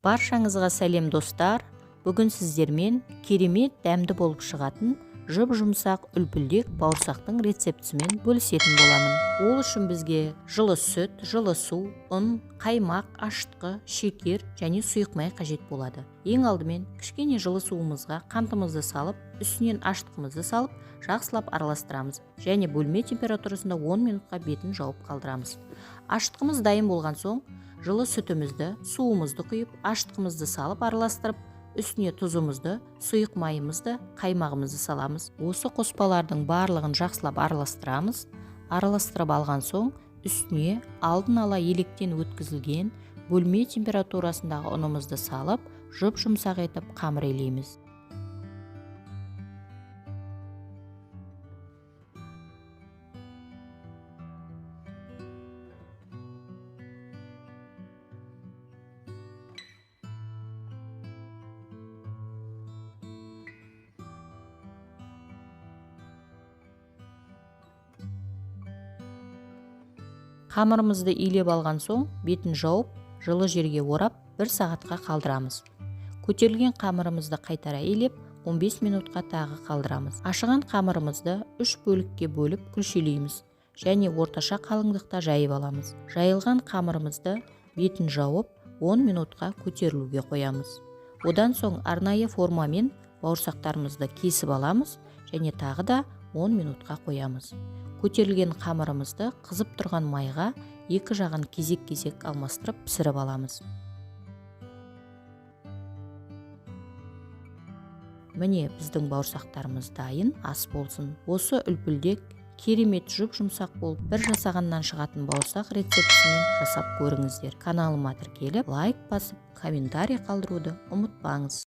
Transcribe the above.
Баршаңызға сәлем, достар! Бүгін сіздермен керемет дәмді болып шығатын жұп-жұмсақ үлпілдек бауырсақтың рецептісімен бөлісетін боламын. Ол үшін бізге жылы сүт, жылы су, ұн, қаймақ, ашытқы, шекер және сұйық май қажет болады. Ең алдымен кішкене жылы суымызға қантымызды салып, үстінен ашытқымызды салып, жақсылап араластырамыз және бөлме температурасында 10 минутқа бетін жауып қалдырамыз. Ашытқымыз дайын болған соң, жылы сүтімізді, суымызды құйып, ашытқымызды салып араластырып, үстіне тұзымызды, сұйық майымызды, қаймағымызды саламыз. Осы қоспалардың барлығын жақсылап араластырамыз. Араластырып алған соң, үстіне алдын ала електен өткізілген бөлме температурасындағы ұнымызды салып, жұп-жұмсақ етіп қамыр илейміз. Қамырымызды илеп алған соң, бетін жауып, жылы жерге орап, 1 сағатқа қалдырамыз. Көтерілген қамырымызды қайтара илеп, 15 минутқа тағы қалдырамыз. Ашыған қамырымызды 3 бөлікке бөліп күлшелейміз және орташа қалыңдықта жайып аламыз. Жайылған қамырымызды бетін жауып, 10 минутқа көтерілуге қоямыз. Одан соң арнайы формамен бауырсақтарымызды кесіп аламыз және тағы да 10 минутқа қоямыз. Көтерілген қамырымызды қызып тұрған майға екі жағын кезек-кезек алмастырып пісіріп аламыз. Міне, біздің бауырсақтарымыз дайын, ас болсын. Осы үлпілдек керемет жұп-жұмсақ болып, бір жасағаннан шығатын бауырсақ рецептісімен жасап көріңіздер. Каналыма тіркеліп, лайк басып, комментарий қалдыруды ұмытпаңыз.